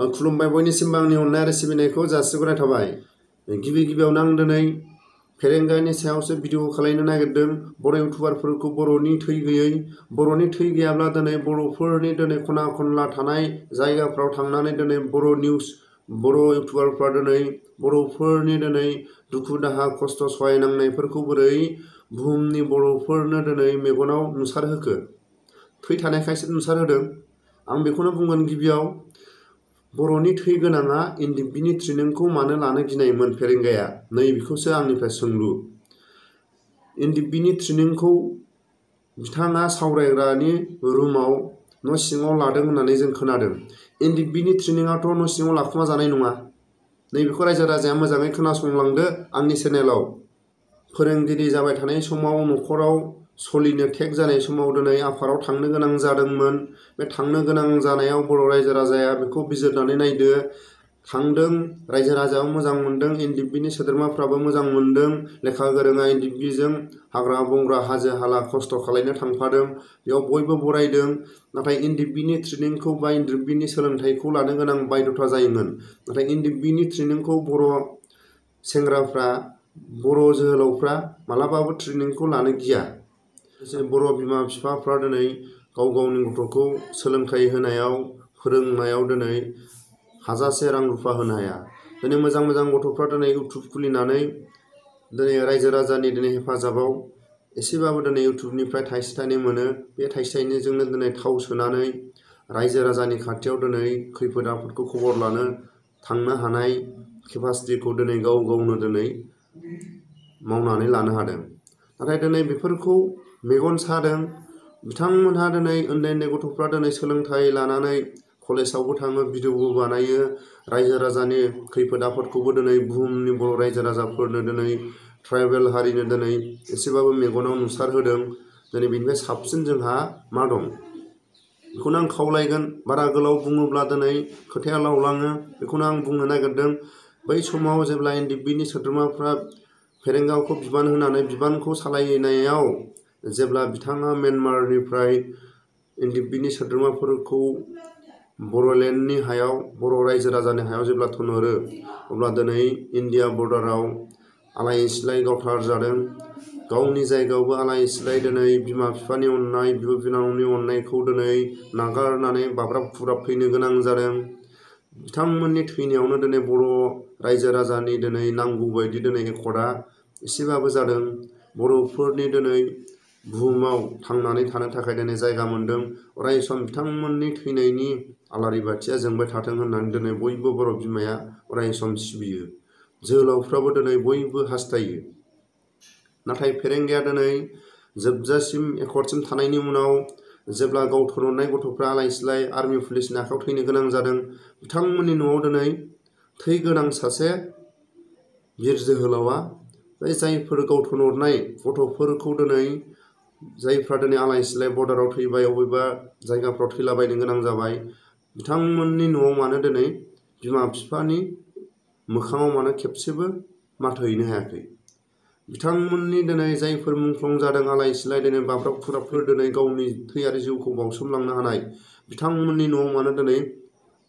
खुलुमबाय बयनिसिमबो आंनि अननाय आरो सिबिनायखौ जासिहरनाय थाबाय। गिबियावनो आं दिनै फेरेंगानि सायावसो भिडिअ खालामनो नागिरदों। बर' इउटुबारफोरखौ बर'नि थै गैयाब्ला दिनै बर'फोरनि दिनै खना खनला थानाय जायगाफ्राव थांनानै दिनै बर' निउस बर' इउटुबारफ्रा दिनै बर'फोरनि दिनै दुखु दाहा खस्थ' सहायनांनायफोरखौ बोरै बुहुमनि बर'फोरनो दिनै मेगनाव नुसारहोखो, थै थानायखायसो नुसारहोदों। आं बेखौनो बुंगोन गिबियाव बर'नि थै गोनाङा एनडिएफबि ट्रेनिंखौ मानो लानो गिनायमोन फेरेंगाया? नैबेखौसो आंनिफ्राय सोंलु। एनडिएफबि ट्रेनिंखौ बिथाङा सावरायग्रानि रुमाव न' सिङाव लादों होननानै जों खोनादों। एनडिएफबि ट्रेनिंआथ' न' सिङाव लाखुमा जानाय नङा। नैबेखौ रायजो राजाया मोजाङै खोनासंलांदो। आंनि चेनेलाव फोरोंगिरि जाबाय थानाय समाव न'खराव सलिनो टेक जानाय समाव दिनै आफादाव थांनो गोनां जादोंमोन। बे थांनो गोनां जानायाव बर' रायजो राजाया बेखौ बिजिरनानै नायदो। थांदों, रायजो राजायाबो मोजां मोनदों, एनडिएफबि सोद्रोमाफ्राबो मोजां मोनदों। लेखा गोरोङा एनडिएफबिजों हाग्रा बंग्रा हाजो हाला खस्थ' खालायनो थांफादों। बेयाव बयबो बरायदों। नाथाय एनडिएफबि ट्रेनिंखौ बा एनडिएफबि सोलोंथाइखौ लानो गोनां बायध'था जायोमोन। नाथाय एनडिएफबि ट्रेनिंखौ बर' सेंग्राफ्रा बर' जोहोलावफ्रा मालाबाबो ट्रेनिंखौ लानो गिया। बर' बिमा बिफाफ्रा दिनै गाव गावनि गथ'खौ सोलोंथाइ होनायाव फोरोंनायाव दिनै हाजासे रां रुफा होनो हाया। दिनै मोजां गथ'फ्रा दिनै इउटुब खुलिनानै दिनै रायजो राजानि दिनै हेफाजाबाव एसेबाबो दिनै इउटुबनिफ्राय थाइसे थाइनै मोनो। बे थाइसे थाइनैजोंनो दिनै थाव सोनानै रायजो राजानि खाथियाव दिनै खैफोद आफोदखौ खबर लानो थांनो हानाय केपासिटिखौ दिनै गाव गावनो दिनै मावनानै लानो हादों। नाथाय दिनै बेफोरखौ मेगन सादों। बिथांमोनहा दिनै उन्दै गथ'फ्रा दिनै सोलोंथाइ लानानै कलेजावबो थाङो, भिडिअबो बानायो। रायजो राजानि खैफोद आफोदखौबो दिनै बुहुमनि बर' रायजो राजाफोरनो दिनै ट्राइबेल हारिनो दिनै एसेबाबो मेगनाव नुसारहोदों। दिनै बेनिफ्राय साबसिन जोंहा मा दं? बेखौनो आं खावलायगोन। बारा गोलाव बुङोब्ला दिनै खोथाया लावलाङो। बेखौनो आं बुंनो नागिरदों। बै समाव जेब्ला एनडिएफबि सोद्रोमाफ्रा फेरेंगाखौ बिबान होनानै बिबानखौ सालायनायाव जेब्ला बिथाङा म्यानमारनिफ्राय एनडिएफबि सोद्रोमाफोरखौ बर'लेण्डनि हायाव बर' रायजो राजानि हायाव जेब्ला थुनहरो, अब्ला दिनै इन्डिया बर्डाराव आलाय सिलाय गावथार जादों। गावनि जायगायावबो आलाय सिलाय दिनै बिमा बिफानि अननाय, बिब' बिनानावनि अननायखौ दिनै नागारनानै बाब्राब खुब्राब फैनो गोनां जादों। बिथांमोननि थैनायावनो दिनै बर' रायजो राजानि दिनै नांगौ बायदि दिनै एकर्डआ एसेबाबो जादों। बर'फोरनि दिनै बुहुमाव थांनानै थानो थाखाय दिनै जायगा मोनदों। अरायसम बिथांमोननि थैनायनि आलारि बाथिया जोंबाय थाथों होननानै दिनै बयबो बर' बिमाया अरायसम सिबियो। जोहोलावफ्राबो दिनै बयबो हास्थायो। नाथाय फेरेंगाया दिनै जोबजासिम एकर्डसिम थानायनि उनाव जेब्ला गाव थुनहरनाय गथ'फ्रा आलाय सिलाय आर्मि पुलिसनि आखायाव थैनो गोनां जादों, बिथांमोननि न'आव दिनै थै गोनां सासे बिर जोहोलावा बै जायफोर गाव थुनहरनाय गथ'फोरखौ दिनै जायफ्रा दिनै आलाय सिलाय बर्डाराव थैबाय, अबेबा जायगाफ्राव थैलाबायनो गोनां जाबाय, बिथांमोननि न'आव मानो दिनै बिमा बिफानि मोखाङाव मानो खेबसेबो माथो हैनो हायाखै? बिथांमोननि दिनै जायफोर मुंख्लं जादों आलाय सिलाय दिनै बाब्राब खुब्राबफोर दिनै गावनि थै आरो जिउखौ बावसोमलांनो हानाय, बिथांमोननि न'आव मानो दिनै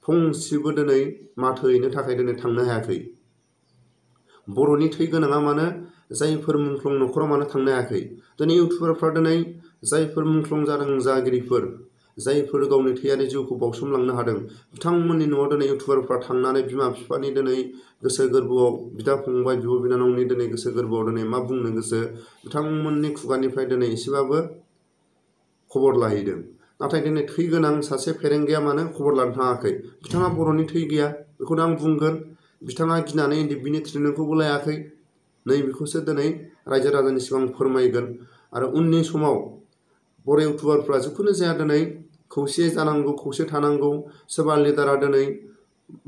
फंसेबो दिनै माथो हैनो थाखाय दिनै थांनो हायाखै? बर'नि थै गोनाङा मानो जायफोर मुंख्लं न'खराव मानो थांनो हायाखै? दिनै इउटुबारफ्रा दिनै जायफोर मुंख्लं जादों जागिरिफोर, जायफोर गावनि थै आरो जिउखौ बावसोमलांनो हादों, बिथांमोननि न'आव दिनै इउटुबारफ्रा थांनानै बिमा बिफानि दिनै गोसो गोरबोआव, बिदा फंबाय बिब' बिनानावनि दिनै गोसो गोरबोआव दिनै मा बुंनो गोसो, बिथांमोननि खुगानिफ्राय दिनै एसेबाबो खबर लाहैदों। नाथाय दिनै थै गोनां सासे फेरेंगाया मानो खबर लानो थाङाखै? बिथाङा बर'नि थै गैया, बेखौनो आं बुंगोन। बिथाङा गिनानै एनडिएफबि ट्रेनिंखौबो लायाखै। नैबेखौसो दिनै रायजो राजानि सिगां फोरमायगोन। आरो उननि समाव बर' इउटुबारफ्रा जिखुनु जाया दिनै खौसे जानांगौ, खौसे थानांगौ। सोरबा लिडारा दिनै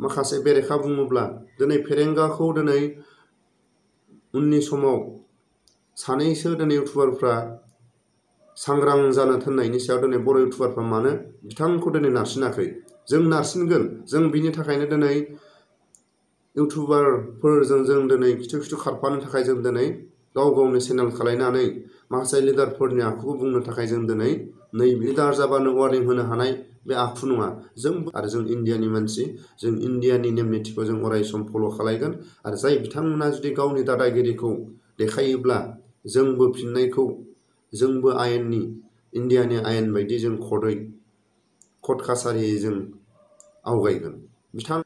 माखासे बेरेखा बुङोब्ला दिनै फेरेंगाखौ दिनै उननि समाव सानैसो दिनै इउटुबारफ्रा सांग्रां जानो थिननायनि सायाव दिनै बर' इउटुबारफ्रा मानो बिथांखौ दिनै नारसिनाखै? जों नारसिनगोन। जों बिनि थाखायनो दिनै इउटुबारफोरजों जों दिनै खिथु खारफानो थाखाय जों दिनै गाव गावनि चेनेल खालायनानै माखासे लिडारफोरनि आखुखौ बुंनो थाखाय जों दिनै नैबे लिडार जाबानो वार्निं होनो हानाय बे आखु नङा। जों इण्डियानि मानसि, जों इण्डियानि नेम निथिखौ जों अराय सम फल' खालायगोन। आरो जाय बिथांमोना जुदि गावनि दादागिरिखौ देखायोब्ला जोंबो फिननायखौ, जोंबो आयेननि, इण्डियानि आयेन बायदि जों कर्ट कासारियै जों आवगायगोन।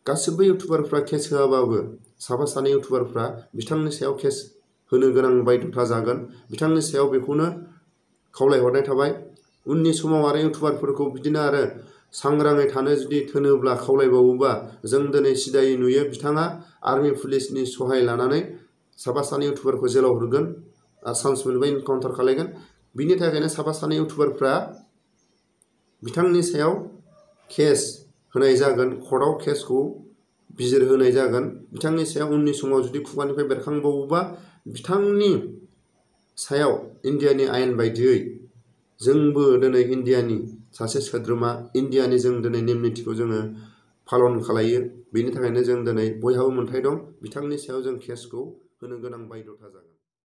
गासिबो इउटुबारफ्रा केस होआबाबो साफा सानै इउटुबारफ्रा बिथांनि सायाव केस होनो गोनां बायध'था जागोन। बिथांनि सायाव बेखौनो खावलायहरनाय थाबाय। उननि समाव आरो इउटुबारफोरखौ बिदिनो आरो सांग्राङै थानो जुदि थोनोब्ला खावलायबावोबा जों दिनै सिदायै नुयो बिथाङा आर्मि पुलिसनि सहाय लानानै साफा सानै इउटुबारखौ जेलाव हरगोन आरो चान्स मोनबा इनकाउन्टार खालायगोन। बिनि थाखायनो साफा सानै इउटुबारफ्रा बिथांनि सायाव केस होनाय जागोन, कर्टआव केसखौ बिजिरहोनाय जागोन। बिथांनि सायाव उननि समाव जुदि खुगानिफ्राय बेरखांबावोबा बिथांनि सायाव इण्डियानि आयेन बायदियै जोंबो दिनै इण्डियानि सासे सोद्रोमा, इण्डियानि जों दिनै नेम निथिखौ जोङो पालन खालायो। बेनि थाखायनो जों दिनै बयहाबो मोन्थाय दं, बिथांनि सायाव जों केसखौ होनो गोनां बायध'था जागोन।